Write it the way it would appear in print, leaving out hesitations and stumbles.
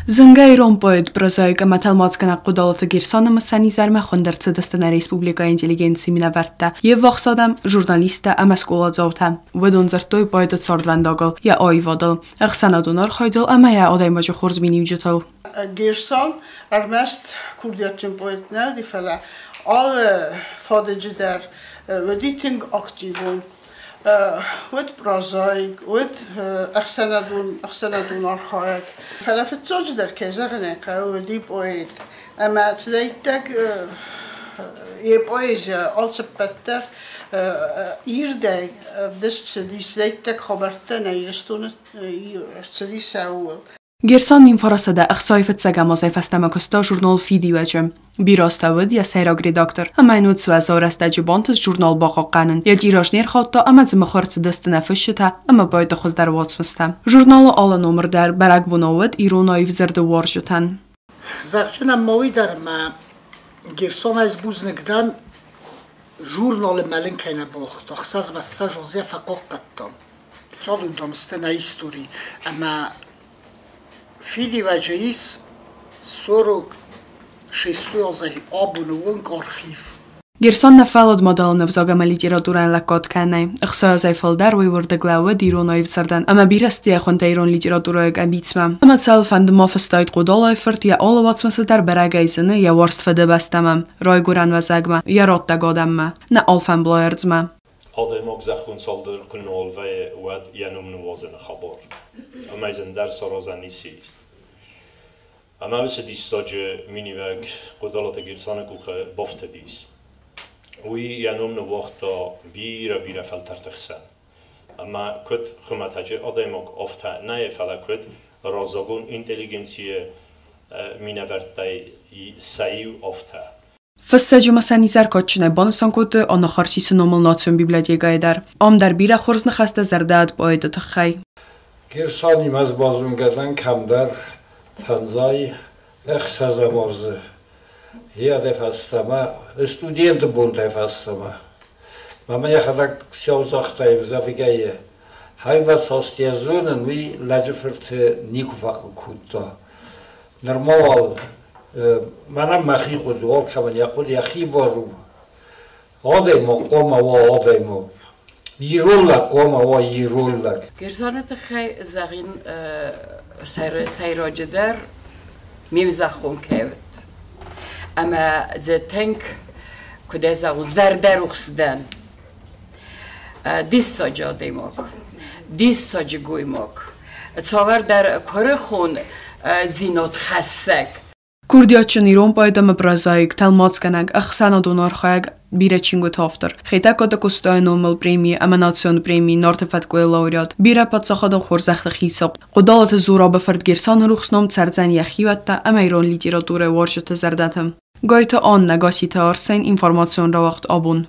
Зынгӕ ирон поэт, прозаик ӕмӕ тӕлмацгӕнӕг Хъуыдалаты Герсаны мысӕн изӕрмӕ хуынд ӕрцыдысты нӕ республикӕйы интеллигенцийы минӕвӕрттӕ, йе ввахс адӕм, журналисттӕ ӕмӕ скъоладзаутӕ. Уыдон дзырдтой поэты цардвӕндагыл, йӕ аивадыл, ӕхсӕнадон архайдыл ӕмӕ йӕ адӕймаджы хорз миниуджытыл. Герсан ӕрмӕст курдиатджын поэт нӕ уыди, фӕлӕ алы фадыджы дӕр уыди тынг активон. Уыд прозаик, уыд ӕхсӕнадон архайӕг. Фӕлӕ фыццаджыдӕр, кӕй зӕгъын ӕй хъӕуы, уыди поэт. Ӕмӕ цыдӕриддӕр йӕ поэзийӕ алцыппӕт дӕр ирдӕй ӕвдыст цыди, цыдӕриддӕр хабӕрттӕ нӕ Ирыстоны цыди сӕ ууыл. Герсан 1965 азӕй фӕстӕмӕ куыста журнал «Фидиуӕджы». Бирӕ азтӕ уыд йӕ сӕйраг редактор, ӕмӕ йын уыд уӕззау рӕстӕджы бантыст журнал бахъахъхъӕнын, йӕ тираж не рхаудта ӕмӕ дзы мыхуыр цыдысты нӕ фысджытӕ ӕмӕ поэтты хуыздӕр уацмыстӕ. Журналы алы номыр дӕр бӕрӕгбонау уыд ирон аив дзырды уарзджытӕн. Зӕгъджынӕн ма уый дӕр, ӕмӕ Герсон ӕз бузныг дӕн, журналы мӕлын кӕй нӕ бауагъта, 26 азы йӕ фӕхъахъхъӕдтам. Цалынмӕ сты нӕ истори ӕмӕ Фидиуӕджы ис 46 азӕй абоны онг архив. Герсан нӕ фӕллад мадӕлон ӕвзаг ӕмӕ литературӕйӕн лӕггад кӕнӕй. 60 азӕй фылдӕр уый уырдыг лӕууыд ирон аивдзырдӕн ӕмӕ бирӕ стийӕ ирон литературӕйы къӕбицмӕ. Ӕмӕ цӕуылфӕнды ма фыстаид Хъодалайы фырт, йӕ алы уацмысы дӕр бӕрӕгӕй зыны йӕ уарзт фыдыбӕстӕмӕ, райгуырӕн уӕзӕгмӕ, йӕ раттӕг адӕммӕ, нӕ алфӕмблай ӕрдзмӕ. Адӕймаг зӕххон цалдӕр куы нал вӕййы, уӕд йӕ ном ныууадзыны хабар. Ӕмӕ зындӕр саразӕн ницы ис. Ӕмӕ уыцы диссаджы миниуӕг Хъодалаты Герсаны къухы бафтыдис. Уый йӕ ном ныууагъта бирӕ-бирӕ фӕлтӕрты хсӕн. Ӕмӕ куыд хуымӕтӕджы адӕймаг, афтӕ нӕ, фӕлӕ куыд раззагон интеллигенцийы минӕвӕрттӕй сӕ иу, афтӕ. Фыссӕджы мысӕн изӕр кадджынӕй банысан кодтой Анахарсисы номыл национ библиотекӕйы дӕр. Ам дӕр бирӕ хорз ныхӕстӕ зӕрдӕ поэты тыххӕй. Герсанимӕ ӕз базонгӕ дӕн кӕмдӕр фӕндзай ӕхсӕзӕм азы. Йӕ фӕстӕмӕ, студенты бонтӕй фӕстӕмӕ. Мӕ йӕхӕдӕг сӕу загъта, зӕгъгӕ, хайбӕрц цас зонын, уый лӕджы фырты никуы фӕхъыг кодта. Нырма уал мӕнӕн мӕхи хъуыды, алкӕмӕн йӕ хъуыды йӕхи бар у. Адӕймаг хъуамӕ уа адӕймаг. Ирон лӕг хъуамӕ уа ирон лӕг. Герсаны тыххӕй зӕгъин сӕйраджыдӕр ме мзӕххон кӕй уыд. Ӕмӕ дзы тынг, куыд ӕй зӕгъон, зӕрдӕрухс дӕн. Диссаджы адӕймаг, диссаджы гоймаг, цавӕрдӕр куырыхон дзинадхӕссӕг. Курдиатджын ирон поэт ӕмӕ прозаик, тӕлмацгӕнӕг, ӕхсӕнадон архайӕг, бирӕ чингуыты автор. Хетӕгкаты Къостайы номыл премийы ӕмӕ национ премийы Нарты фӕткъуыйы лауреат, бирӕ паддзахадон хорзӕхты хицау. Хъуыдалаты Зурабы фырт Герсаны рухс ном цӕрдзӕн йӕ хиуӕттӕ ӕмӕ ирон литературӕйы уарзджыты зӕрдӕты. Гайты Аннӕ, Гасситы Арсен, информацион рауагъд «Абон».